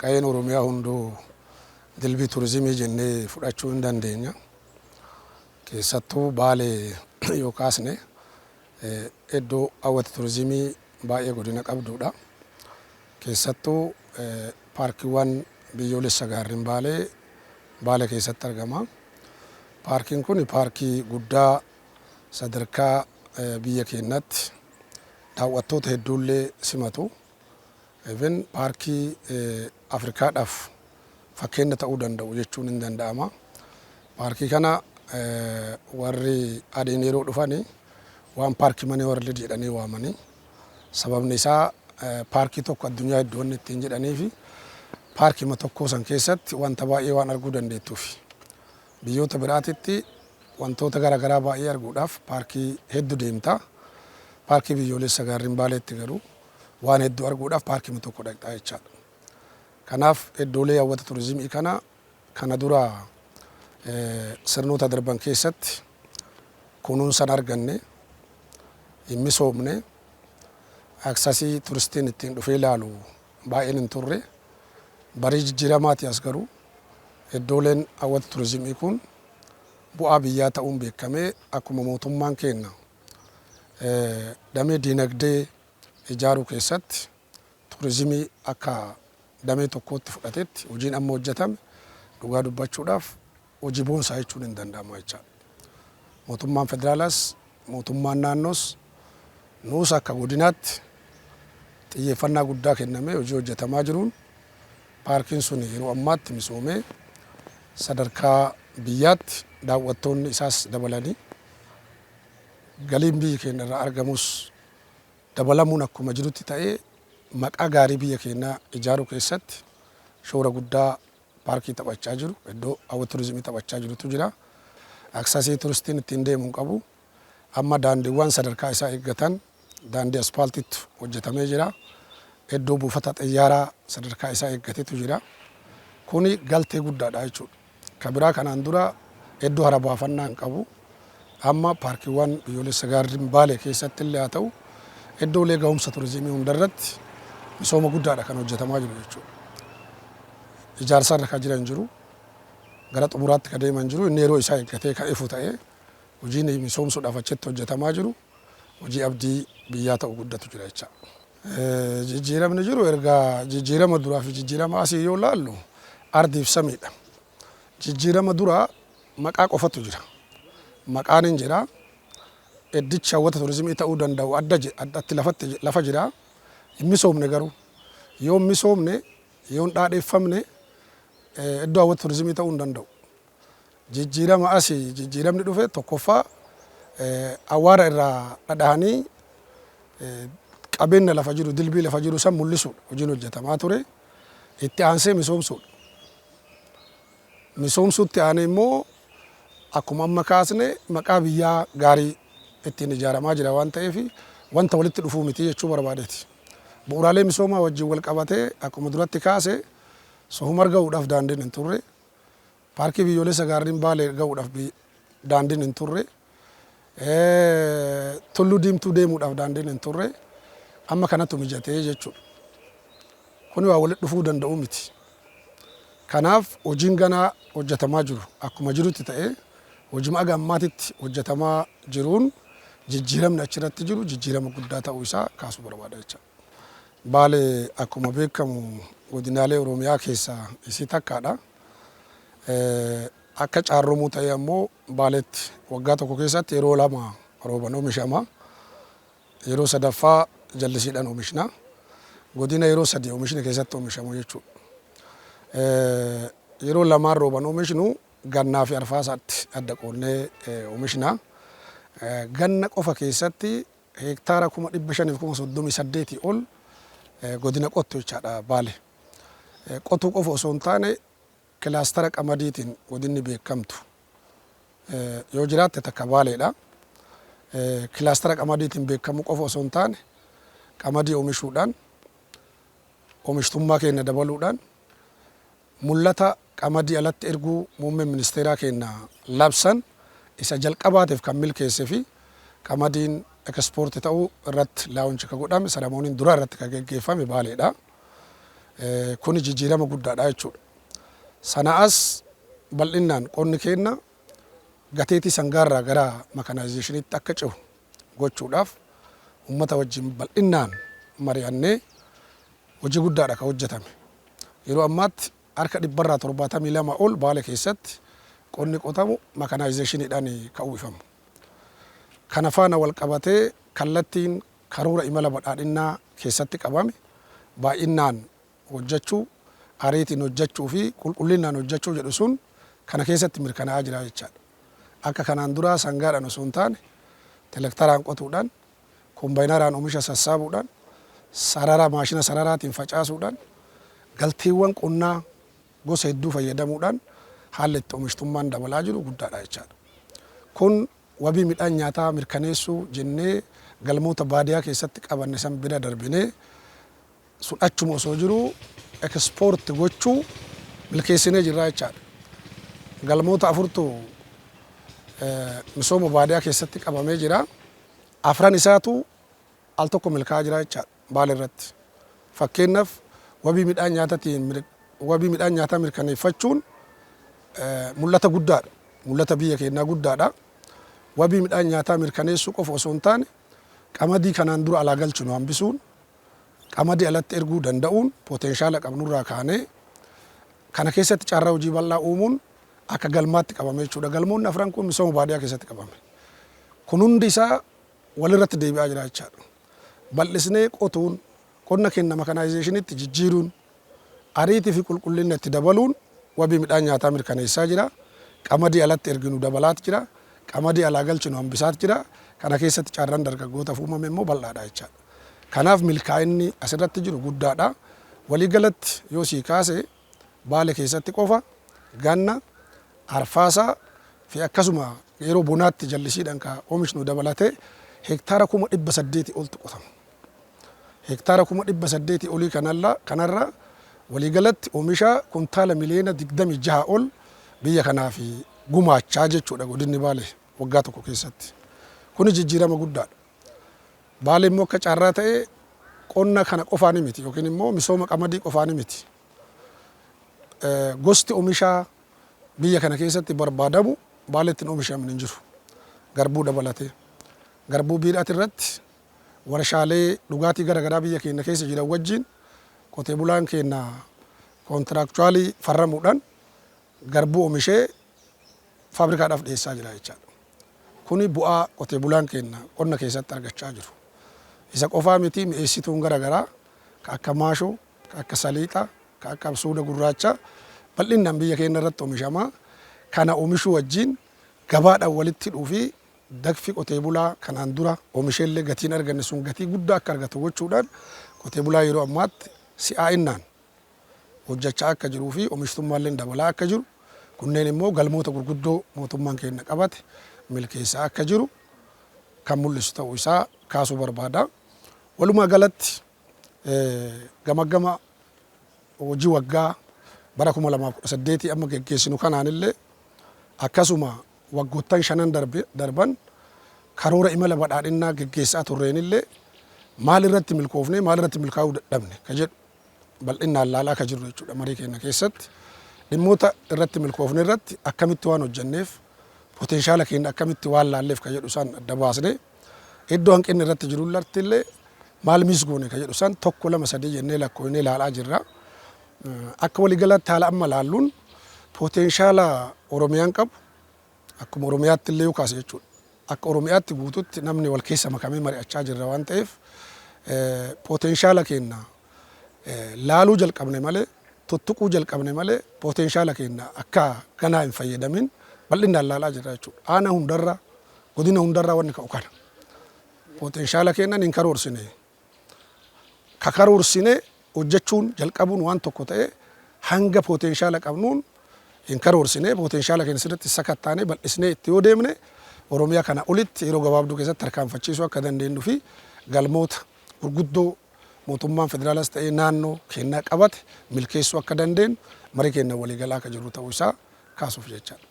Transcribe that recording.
Qa'een Oromiyaa hunduu dilbii turizimii jennee fudhachuu hin dandeenya. Keessattuu Baalee yoo kaasne, iddoo hawwata turizimii baay'ee godina qabdudha. Keessattuu paarkiiwwan biyyoolessa gaarreen Baalee Baalee keessatti argama. Paarkiin kun paarkii guddaa sadarkaa biyya keenyaatti daawwattoota hedduullee simatu. Even paarkii Afrikaadhaaf fakkeenya ta'uu danda'u jechuun hin danda'ama. Paarkii kana warri adiin yeroo dhufani waan paarkii manii world jedhanii waamanii, sababni isaa paarkii tokko addunyaa hedduu wanni ittiin jedhanii fi paarkii tokko san keessatti wanta baay'ee waan arguu dandeettuuf. Biyyoota biraatitti wantoota garaagaraa baay'ee arguudhaaf paarkii hedduu deemta. Paarkii biyyoolessa gaarreen Baaleetti garuu waan hedduu arguudhaaf paarkii tokko dhaqxaa jechaadha. Kanaaf iddoolee hawwata turizimii kana dura sirnoota darban keessatti kunuunsan arganne, hin misoomne, access turistiin ittiin dhufee ilaalu baay'een hin turre. Barii jijjiiramaati as garuu iddooleen hawwata turizimii kun bu'aa biyyaa ta'uun beekamee, akkuma mootummaan keenya damee diinagdee ijaaruu keessatti turizimii akka damee tokkootti fudhatetti, hojiin amma hojjetame dhugaa dubbachuudhaaf hojii boonsaa jechuun hin danda'amu jechaadha. Mootummaan federaalaas, mootummaan naannoos, nuus akka godinaatti xiyyeeffannaa guddaa kennamee hojii hojjetamaa jiruun paarkiin sun yeroo ammaatti misoomee sadarkaa biyyaatti daawwattoonni isaas dabalanii, galiin biyyi keenya irraa argamus dabalamuun akkuma jirutti ta'ee, maqaa gaarii biyya keenyaa ijaaruu keessatti shoora guddaa paarkii taphachaa jiru, iddoo hawwata turizimii taphachaa jirutu jira. Access turistiin ittiin deemu hin qabu. Amma daandiiwwan sadarkaa isaa eeggatan, daandii aspaaltiitu hojjetamee jira. Iddoo buufata xiyyaaraa sadarkaa isaa eeggatetu jira. Kuni galtee guddaadha jechuudha. Ka biraa kanaan dura iddoo hara baafannaa hin qabu. Amma paarkiiwwan biyyoolessa gaarreen Baalee keessatti illee haa ta'u, iddoolee ga'umsa turizimii hundarratti misooma guddaadha kan hojjetamaa jiru jechuudha. Ijaarsa irra kan jiran jiru, gara xumuraatti kan deeman jiru, inni yeroo isaa eeggatee kan ifu ta'ee, hojiin misoomsuudhaaf achitti hojjetamaa jiru hojii abdii biyyaa ta'u guddatu jira jecha. Jijjiiramni jiru erga jijjiirama duraa fi jijjiirama asii yoo laallu ardiif samiidha. Jijjiirama duraa maqaa qofatu jira. Maqaan hin jira. Iddichi hawwata turizimii ta'uu danda'u adda addatti lafatti lafa jira. Hin misoomne garuu. Yoo hin misoomne, yoo hin dhaadheeffamne, iddoo hawwata turizimii ta'uu hin danda'u. Jijjiirama asii jijjiiramni dhufe tokkoffaa awwaara irraa dhadhahanii qabeenya lafa jiru, dilbii lafa jiru san mul'isuudha hojiin hojjetamaa ture. Itti aansee misoomsuudha. Misoomsuutti aanee immoo akkuma amma kaasne maqaa biyyaa gaarii ittiin ijaaramaa jira waan ta'eef wanta walitti dhufuu miti jechuu barbaadeeti. Bu'uuraalee misoomaa wajjin wal qabatee akkuma duratti kaase, Sohumar ga'uudhaaf daandiin hin turre. Paarkii biyyoolessa gaarreen Baalee ga'uudhaaf daandiin hin turre. Tulluu Diimtuu deemuudhaaf daandiin hin turre. Amma kanatu mijatee jechuudha. Kuni waa walitti dhufuu danda'u miti. Kanaaf hojiin ganaa hojjetamaa jiru akkuma jirutti ta'ee, hojii aga ammaatitti hojjetamaa jiruun jijjiiramni achirratti jiru jijjiirama guddaa ta'uu isaa kaasuu barbaada jecha. Baalee akkuma beekamu godinaalee Oromiyaa keessaa isii takkaadha. Akka caarromuu ta'ee ammoo Baaleetti waggaa tokko keessatti yeroo lama rooban oomishama. Yeroo sadaffaa jallisiidhaan oomishna. Godina yeroo sadi oomishni keessatti oomishamu jechuudha. Yeroo lamaan rooban oomishnu gannaa fi arfaasaatti adda qoonnee oomishna. Ganna qofa keessatti heektaara 538,000 ol godina qottu jechaadha Baale. Qotuu qofa osoo hin taane, kilaastara qamadiitiin godinni beekamtu yoo jiraatte takka Baaleedha. Kilaastara qamadiitiin beekamu qofa osoo hin taane, qamadii oomishuudhaan oomishtummaa keenya dabaluudhaan mul'ata qamadii alatti erguu muummeen ministeeraa keenya labsan isa jalqabaatiif kan milkeessee fi qamadiin ekspoorti ta'uu irratti launch ka godhame, ceremony'n dura irratti kan geggeeffame Baaleedha. Kuni jijjiirama guddaadha jechuudha. Sana as bal'innaan qonni keenya gateetii sangaarraa gara mechanizationiitti akka cehu gochuudhaaf uummata wajjin bal'innaan mari'annee hojii guddaadha kan hojjetame. Yeroo ammaatti harka 72% ol Baale keessatti qonni qotamu mechanizationiidhaan kan uwwifamu. Kana faana wal qabatee kallattiin karoora imala badhaadhinnaa keessatti qabame baay'inaan hojjechuu, ariitiin hojjechuu fi qulqullinaan hojjechuu jedhu sun kana keessatti mirkanaa'aa jira jechaadha. Akka kanaan duraa sangaadhaan osoo hin taane tiraktaraan qotuudhaan, kombaayinaraan oomisha sassaabuudhaan, sarara maashina sararaatiin facaasuudhaan, galteewwan qonnaa gosa hedduu fayyadamuudhaan haalli itti oomishtummaan dabalaa jiru guddaadha jechaadha. Kun wabii midhaan nyaataa mirkaneessuu jennee galmoota baadiyaa keessatti qabanne san bira darbinee, sun achuma osoo jiru, export gochuu milkeessinee jirra jechaadha. Galmoota afurtu misooma baadiyaa keessatti qabamee jira. Afran isaatu al tokko milkaa'aa jira jechaadha Baale irratti. Fakkeenyaaf, wabii midhaan nyaataatiin wabii midhaan nyaataa mirkaneeffachuun mul'ata guddaadha. Mul'ata biyya keenyaa guddaadha. Wabii midhaan nyaataa mirkaneessuu qofa osoo hin taane, qamadii kanaan dura alaa galchinu hambisuun, qamadii alatti erguu danda'uun, potential qabnurraa kaanee kana keessatti carraa hojii bal'aa uumuun akka galmaatti qabame jechuudha. Galmoonni afran kun misooma baadiyyaa keessatti qabame. Kun hundi isaa walirratti deebi'aa jira jechaadha. Bal'isnee qotuun, qonna keenya mechanizationitti jijjiiruun, ariitii fi qulqullina itti dabaluun wabii midhaan nyaataa mirkaneessaa jira. Qamadii alatti erginu dabalaat jira. Qamadii alaa galchinu hambisaat jira. Kana keessatti carraan dargaggootaaf uumame immoo bal'aadha jechaadha. Kanaaf milkaa'inni asirratti jiru guddaadha. Waliigalatti yoo sii kaase, Baale keessatti qofa ganna, arfaasaa fi akkasuma yeroo bonaatti jallisiidhaan ka oomishnu dabalatee hektaara 800,000 oltu qotama. Hektaara 800,000 olii kanarra waliigalatti oomisha kuntaala miliyoona 26 ol biyya kanaaf gumaachaa jechuudha godinni Baale waggaa tokko keessatti. Kuni jijjiirama guddaadha. Baale immoo akka carraa ta'e qonna kana qofaan miti, yookiin immoo misooma qamadii qofaan miti. Gosti oomishaa biyya kana keessatti barbaadamu Baaletti hin oomishamne hin jiru. Garbuu dabalatee. Garbuu biidhaati irratti warshaalee dhugaatii gara garaa biyya keenya keessa jiran wajjin qotee bulaan keenya contractual farramuudhaan garbuu oomishee faabrikaadhaaf dhiyeessaa jira jechaadha. Kuni bu'aa qotee bulaan keenya qonna keessatti argachaa jiru. Isa qofaa miti, mi'eessituun gara garaa ka akka maashoo, ka akka saliixaa, ka akka absuuda gurraachaa bal'inaan biyya keenya irratti oomishamaa. Kana oomishuu wajjin gabaadhaan walitti hidhuu fi dafqi qotee bulaa kanaan dura oomisheellee gatiin arganne sun gatii guddaa akka argatu gochuudhaan qotee bulaa yeroo ammaatti si'aa'innaan hojjechaa akka jiruu fi oomishtummaallee dabalaa akka jiru, kunneen immoo galmoota gurguddoo mootummaan keenya qabate milkeessaa akka jiru kan mul'isu ta'uu isaa kaasuu barbaada. Walumaa galatti gamaggama hojii waggaa bara 2018 amma geggeessinu kanaanillee, akkasuma waggoottan shanan darban karoora imala badhaadhinnaa geggeessaa turreenillee, maal irratti milkoofne, maal irratti milkaa'uu dadhabne ka jedhu bal'innaan laalaa ka jirru jechuudha marii keenya keessatti. Dhimmoota irratti milkoofne irratti akkamitti waan hojjenneef, potential keenya akkamitti waan laalleef ka jedhu isaan adda baasne, iddoo hanqinni irratti jiru illee maal miss goone ka jedhu san tokko, lama, sadii jennee lakkoofnee ilaalaa jirra. Akka waliigalaatti haala amma laalluun potential Oromiyaan qabu akkuma Oromiyaatti illee yoo kaase jechuudha. Akka Oromiyaatti guututti namni wal keessa makamee mari'achaa jirra waan ta'eef, potential keenya laaluu jalqabne malee, tuttuquu jalqabne malee, potential keenya akka ganaa hin fayyadamin bal'inaan laalaa jirra jechuudha. Aanaa hundarra, godina hundarraa wanni ka'u kana. Potential keenya hin karoorsine. Ka karoorsine hojjechuun jalqabuun waan tokko ta'e, hanga potential qabnuun hin karoorsine, potential keenya sirriitti sakattaanee bal'isnee itti yoo deemne, Oromiyaa kana olitti yeroo gabaabduu keessatti tarkaanfachiisuu akka dandeenyuu fi galmoota gurguddoo mootummaan federaalas ta'ee naannoo keenyaa qabate milkeessuu akka dandeenyu marii keenya waliigalaa akka jiru ta'uu isaa kaasuuf jechaadha.